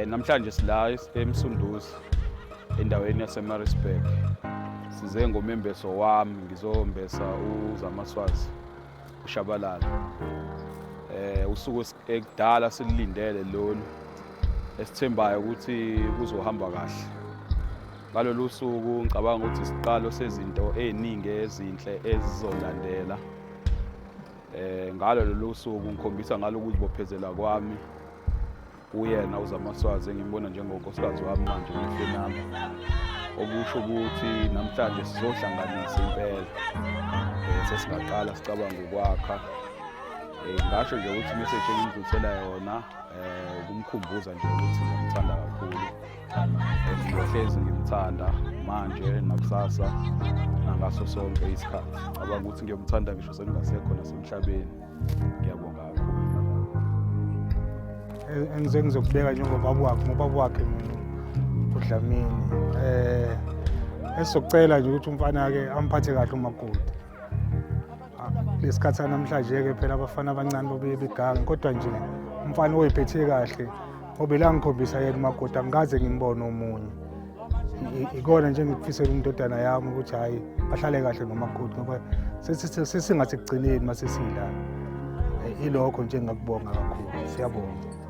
Namhlanje sila eMsunduzi endaweni yaseMaritzburg. Size ngomembeso wami ngizombesa uZamaswazi uShabalala. Usuku ekudala silindele lolu esithembayo ukuthi kuzohamba kahle. Ngalolu suku ngicabanga ukuthi isiqalo sezinto eziningi ezinhle ezizolandela. Ngalo lolu suku ngikhombisa ngalo ukuzibophezela kwami kuyena uZamaswazi engimbona njengonkosikazi wami manje emehlweni ami, okusho ukuthi namhlanje sizohlanganisa impela. Sesingaqala sicabanga ukwakha. Ngasho nje ukuthi imessage engimdlulisela yona ukumkhumbuza nje ukuthi ngiyamthanda kakhulu. Ngiyohlezi ngimthanda manje nakusasa nangaso sonke isikhathi. Cabanga ukuthi ngiyomthanda ngisho sengingasekho nasemhlabeni. Ngiyabonga kakhulu. Engize ngizokubeka njengobaba wakhe, ngobaba wakhe mina uDlamini. Esizocela nje ukuthi umfana-ke amphathe kahle umakoti. Lesikhathi sanamhlanje-ke phela abafana abancane babuye begange, kodwa nje umfana oyiphethe kahle ngoba la ngikhombisa yena umakoti, angikaze ngimbone omunye. Ikona nje ngikufisela indodana yami ukuthi hhayi bahlale kahle nomakoti, ngoba sesingathi ekugcineni uma sesiyila. Ilokho nje engingakubonga kakhulu. Siyabonga.